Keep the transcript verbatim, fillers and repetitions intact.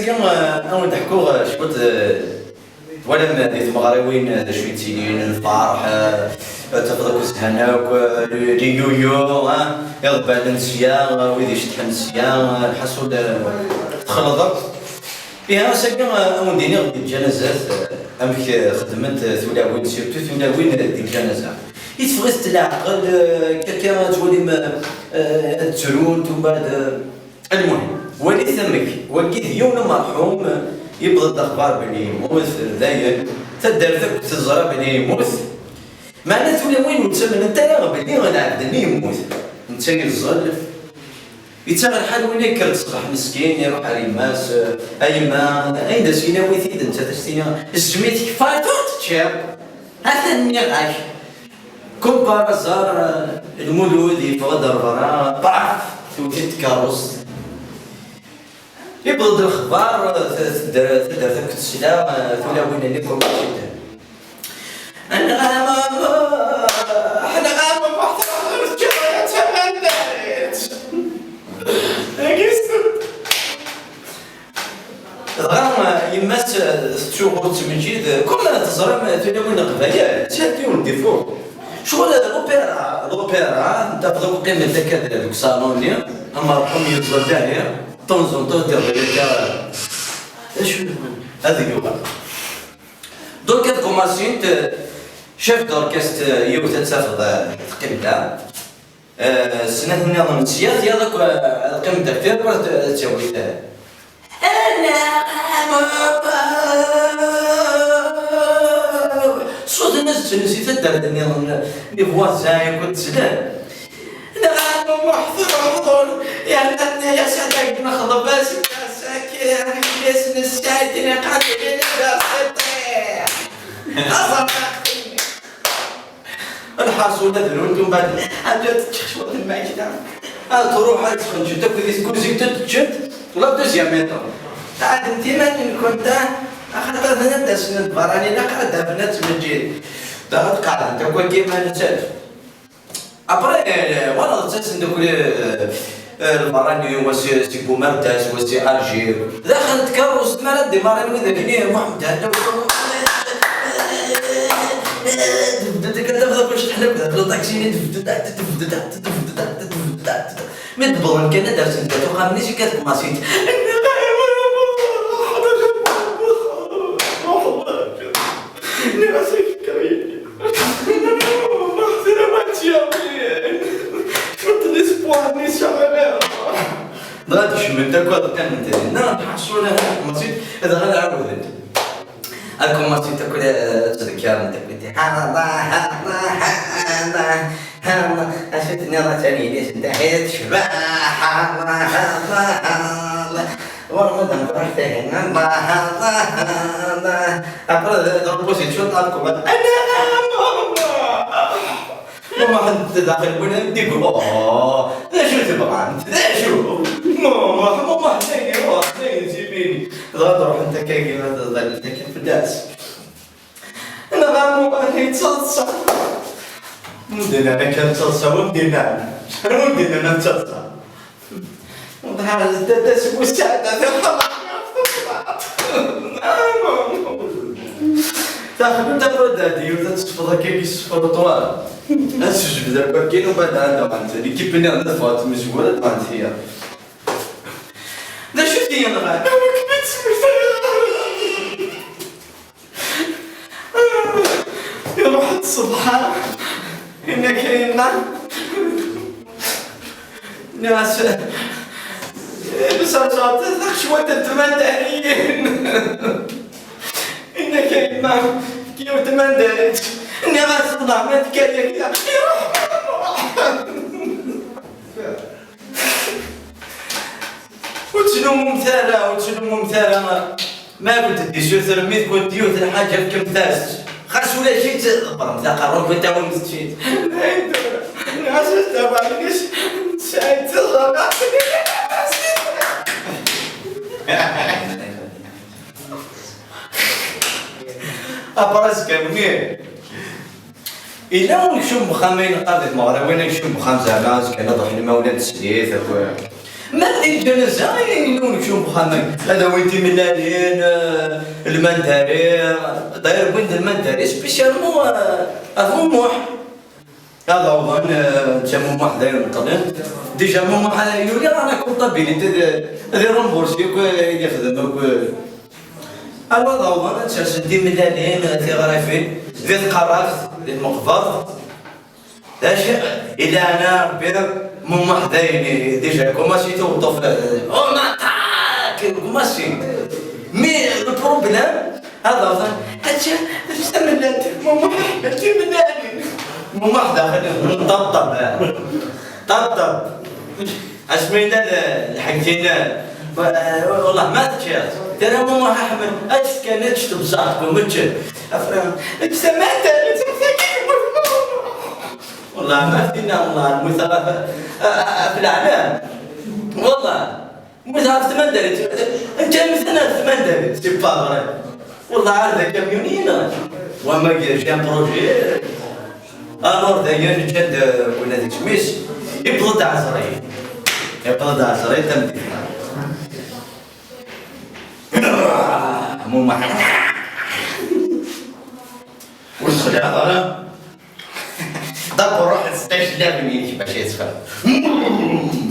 Akken, eh, ad wen-d-ḥkuɣ, eh, cwiṭ, eh, twalam, eh, di tmeɣriwin, eh, d acu yettilin, lferḥ, eh, tafeḍ akk zhan akk, eh, les, les yo-yo, eh, iḍebbalen sya, eh, wid iceṭṭḥen sya, eh, lḥaṣul, eh, texleḍ akk. Ihi, ass-agi, eh, ad wen-d-iniɣ di lǧanazat, eh, amek, eh, xeddment, eh, tulawin, surtout tulawin, eh, di lǧanaza. I teffeɣ-it leɛqel, eh, akka ad twalim, eh, eh, ad ttrunt, umbeɛd, eh, Lmuhim, walit amek, wagi d yiwen umerḥum, yewweḍ-d lexbar belli yemmut, dayen, taddart akk teẓra belli yemmut, meɛna tulawin ur ttamnent ara belli lɛebd-nni yemmut, netta yeẓẓel, yettaɣ lḥal win yekker-d ṣṣbeḥ meskin, iruḥ ar yemma-s, a yemma, ayen d as-yini awi-t-id, nettat as-tini, zjem-it kfayet ur teččiḍ, atan nniɣ-ak. Comme par hasard, lmulud yeffeɣ-d ar berra, paf, tewwet-it tkeṛṛust. Yewweḍ-d lexbar, taddart akk tesla, tulawin-nni comme mačči d. Anɣa Muḥ, anɣa Muḥ, tṛuḥeḍ ur teččiḍ ara d tamandarit. Dagi s-, Dɣa, yemma-s tettsuɣu tettmeǧǧid, comme teẓram, tulawin n Leqbayel sɛant yiwen n défaut. Ccɣel l'opéra, l'opéra, tafeḍ akk qqiment akka deg usalon-nni, amerḥum yeẓẓel dahi, de temps en temps ad d-iɣli akka, d acu, ad yuɣal. Donc, ad commencint, chef d'orchestre, yiwet ad tafeḍ, teqqim da. Eh, snat nniḍen sya, tiyaḍ akk, eh, ad qqiment ɣef tirkert, eh, ad ttawit, eh. Ṣṣut-nnes ttnus i taddart nniḍen, les voisins akk ad slan. Nɣa Muḥ Tirɛuḍun, yerna tenna-yas ad ak-nexḍeb aseggas-agi, yesnes sɛid niqaṭ universitaire. Aẓerfaq. Lḥaṣun ad runt, umbeɛd ad teččex cwiṭ n lmakla, ad truḥ ad txenǧent akk di tkuzint ad ččent, la deuxième étage. Qeɛdemt iman-nkent, ah, axaṭer d anda asen-d berrani, ilaq ad d-afen ad tmeǧǧid. Daɣ ad qeɛdent akk akka iman-nsent. Après, eh, wala ttasen-d akk, eh, eh, lberrani, wa si, si Bumerdas, wa si Alger. Daxel n tkeṛṛust, mi ara d-imarin widak-nni, Muḥemmed Ɛella, tebded akka, tafeḍ akk acḥal akk daxel uṭaksi-nni, tebded, tebded, tebded, tebded. Mi d-wwḍen kan ad d-rsen zzat uxxam-nni, si kat kmasin. Nniɣ-as ifker-iyi. Nniɣ-as ifker-iyi. Cwiṭ n espoir-nni sɛiɣ. Dɣa d-kecment akk ad qqiment dinna, tḥeṣṣul akk kmasin, dɣa ad ɛawdent. Ad kmasin akk ad ttdekkarent akk. Ḥaḍa, ḥaḍa, ḥaḍa, ḥaḍa. Acu tenniḍ a tani yelli-s n taḥila tecbeḥ. Ḥaḍa, ḥaḍa, ḥaḍa. Ɣur-m ad nruḥ tahinna. Ḥaḍa, ḥaḍa. Après, d, d, d l'opposition, alcool. Ana, mama. Mama, ḥedd daxel win ad d-iqul, oh, d acu tebɣamt? D acu? Mama, mama, dayen, iruḥ, dayen, zimini. Dɣa ad ruḥent akka, ad ḍallent akka fell-as. Nɣa Muḥ yettaḍsa. Ur d-nnan akka d taḍsa, ur d-nnan. Ur d-nnan d taḍsa. Dɣa d dada-s bu sseɛda, taxemt afrad ad yiwet ad teṭṭfeḍ akka i ssefruṭwar. Ad tejbed akk akken, u bada ad d-ɣant. L'équipe-nni ad teffeɣ tmezwura, ad d-ɣant tiyaḍ. D acu i t-yenɣan? Amek mi tt-smektayeɣ? Iruḥ-d ṣṣbeḥ, yenna-k a yemma, nniɣ-as, "Bes ad tɛeṭṭiḍ cwiṭ n tmandariyin." Yenna-k a yemma, "Yiwet tmandarit." Nniɣ-as, "Ṭṭleɛ ma tekka yakka." Iruḥ. Ur ttnumumt ara, ur ttnumumt ara. Ma kunt d-isuter mmi-tkent yiwet n lḥaǧa, fkemt-as-tt. Xas ulac-itt, ḍebbremt aqerru-nkent, awimt-tt-id. Ɣas ad tabaɣ-nnes, tesɛiḍ tiẓra. Après, azekka-nni, yella unekcum n uxxam, ayen qqar di tmeɣriwin, unekcum n uxxam, zeɛma azekka ad ruḥen imawlan n teslit, akk. Ma d lǧanaza, ayen yellan nekcem uxxam-agi. Ad awin timellalin, eh, lmandari, d'ailleurs wwin-d lmandari spécialement, eh, ɣef Muḥ. Ad awḍen, eh, netta Muḥ dayen ṭṭlen. Déjà Muḥ, eh, yuli ɣer la comptabilité, ad, ad iremboursi akk, eh, ayen yexdem akk, eh. Ad awḍen ad sersen timellalin, eh, tiɣrifin, di tqerrabt, di tmeqbert. D acu? Ilaɛna Rebbi, Muḥ dayen, déjà commencé tuṭṭef, eh, on attaque, commencé. Mais le problème, هذا أصلا، هادشي، هادشي تمنات، Muḥ، هادشي تمنات. Muḥ داخل، طبطب، طبطب. اسمينا الحكينا. والله ما تشير. ترى Muḥ أحمد، أتش كان أتش تبصاتكم، أتش. أفرام، أتش سمعت، أتش سمعت. والله ما فتينا، والله المثال في الأعلام. والله. Mmuteɣ ɣef tmandarit. Anta i mmuten ɣef tmandarit? C'est pas vrai. Wallah, ar d akamyuni-ina. Wama j'ai un projet. Alors, daya nečča-d, euh, win ad isem-is. Yewweḍ-d Ɛezri. Yewweḍ-d Ɛezri, tameddit. Muḥ. Ur sexlaɛeḍ ara. Ḍabber ruḥ stage labem-ik bac ad tfehmeḍ.